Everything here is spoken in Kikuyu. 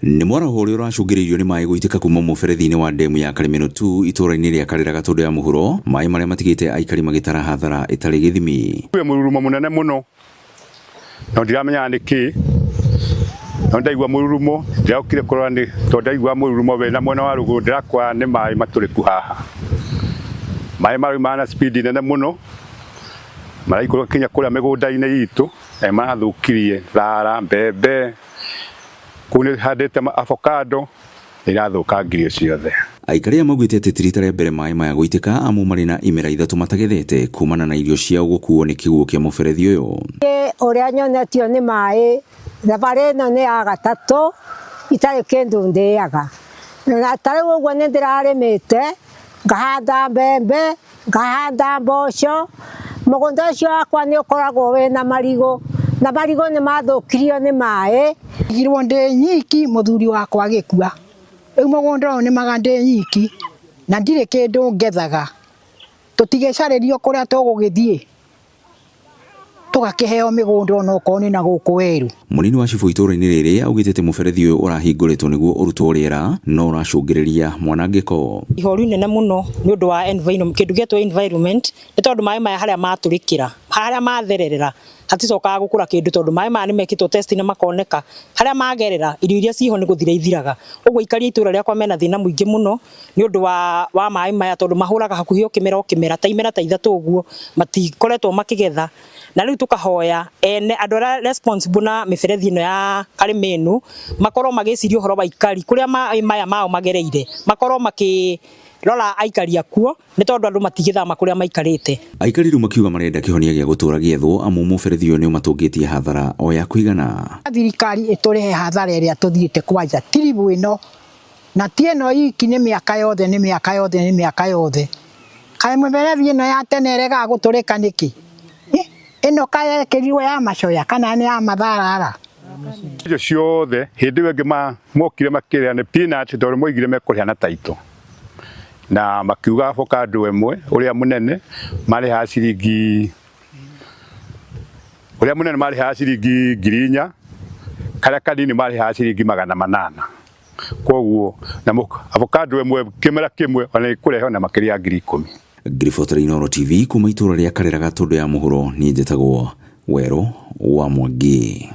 Nĩ mwaraho ũrĩa ũracũngĩrĩirio nĩ maĩ gũitĩka kuma mũberethi-inĩ wa ndemu ya Karĩmĩnũ 2 itũũra-inĩ rĩa Karĩra Gatũndũ ya mũhuro, maĩ marĩa matigĩte aikari magĩtara hathara ĩtarĩ gĩthimi. Kwĩ mũrurumo mũnene mũno no ndiramenyaga nĩ kĩ no ndaigua mũrurumo ndĩraũkire kũrora nĩ tondũ ndaigua mũrurumo wĩna mwena wa rũgũrũ ndĩrakora nĩ maĩ matũrĩku haha. Maĩ marauma na speed nene mũno maraikũrũka kinya kũrĩa mĩgũnda-inĩ itũ na nĩmarathũkirie thara, mbembe, kũu nĩ handĩte avocado nĩ irathũkangirio ciothe. Aikari aya maugĩte atĩ ti rita rĩa mbere maĩ maya gũitĩka amu marĩ na imera ithatũ matagethete kumana na irio ciao gũkuo nĩ kĩguũ kĩa mũberethi ũyũ. Ũrĩa nyonetio nĩ maĩ thabarĩ ĩno nĩ ya gatatũ itarĩ kĩndũ ndĩaga. Na ta rĩu ũguo nĩ ndĩrarĩmĩte ngahanda mbembe, ngahanda mboco, mũgũnda ũcio wakwa nĩ ũkoragwo wĩna marigũ, na marigũ nĩ mathũkirio nĩ maĩ. Ndigirwo ndĩ nyiki mũthuri wakwa agĩkua. Rĩu mũgũnda ũyũ nĩmaga ndĩ nyiki na ndirĩ kĩndũ ngethaga. Tũtigĩcarĩrio kũrĩa tũgũgĩthiĩ tũgakĩheo mĩgũnda onokorwo nĩ na gũkũ werũ. Mũnini wa cibũ itũũra-inĩ rĩrĩ augĩte atĩ mũberethi ũyũ ũrahingũrĩtwo nĩguo ũrutwo rĩera no ũracũngĩrĩria mwanangĩko. Ihoru inene mũno nĩ ũndũ wa environment, kĩndũ gĩetwo environment nĩ tondũ maĩ maya harĩa matũrĩkĩra, harĩa mathererera haticokaga gũkũra kĩndũ tondũ maĩ maya nĩ mekĩtwo test na makoneka harĩa magerera irio iria ciho nĩ gũthira ithiraga. Ũguo aikari a itũũra rĩakwa mena thĩna mũingĩ mũno nĩ ũndũ wa maĩ maya tondũ mahũraga hakuhĩ o kĩmera o kĩmera ta imera ta ithatũ ũguo matikoretwo makĩgetha. Na rĩu tũkahoya ene andũ arĩa responsible na mĩberethi ĩno ya Karĩmĩnũ makorwo magĩciria ũhoro wa aikari kũrĩa maĩ maya mao magereire, makorwo makĩrora aikari akuo nĩ tondũ andũ matigĩthama kũrĩa maikarĩte. Aikari rĩu makiuga marenda kĩhonia gĩa gũtũra gĩethwo amu mũberethi ũyũ nĩ ũmatũngĩtie hathara o ya kũigana. Thirikari ĩtũrĩhe hathara ĩrĩa tũthiĩte kwanja tiribũ ĩno na ti ĩno iki nĩ mĩaka yothe nĩ mĩaka yothe nĩ mĩaka yothe. Kaĩ mĩberethi ĩno ya tene ĩregaga gũtũrĩka nĩkĩ? Ĩno kaĩ yekĩrirwo ya macoya kana nĩ ya matharara? Icio ciothe hĩndĩ ĩyo ĩngĩ mokire makĩrĩa nĩ peanut tondũ moigire mekũrĩha na title. Na makiuga avocado ĩmwe ũrĩa mũnene marĩhaga ciringi ũrĩa mũnene marĩhaga ciringi 4,000, karĩa kanini marĩhaga ciringi 800. Koguo na avocado ĩmwe kĩmera kĩmwe ona ĩkũrehe ona makĩria ya 10,000. Ngiribotera Inooro TV kuma itũũra rĩa Karĩra Gatũndũ ya mũhuro, niĩ njĩtagwo Werũ wa Mwangi.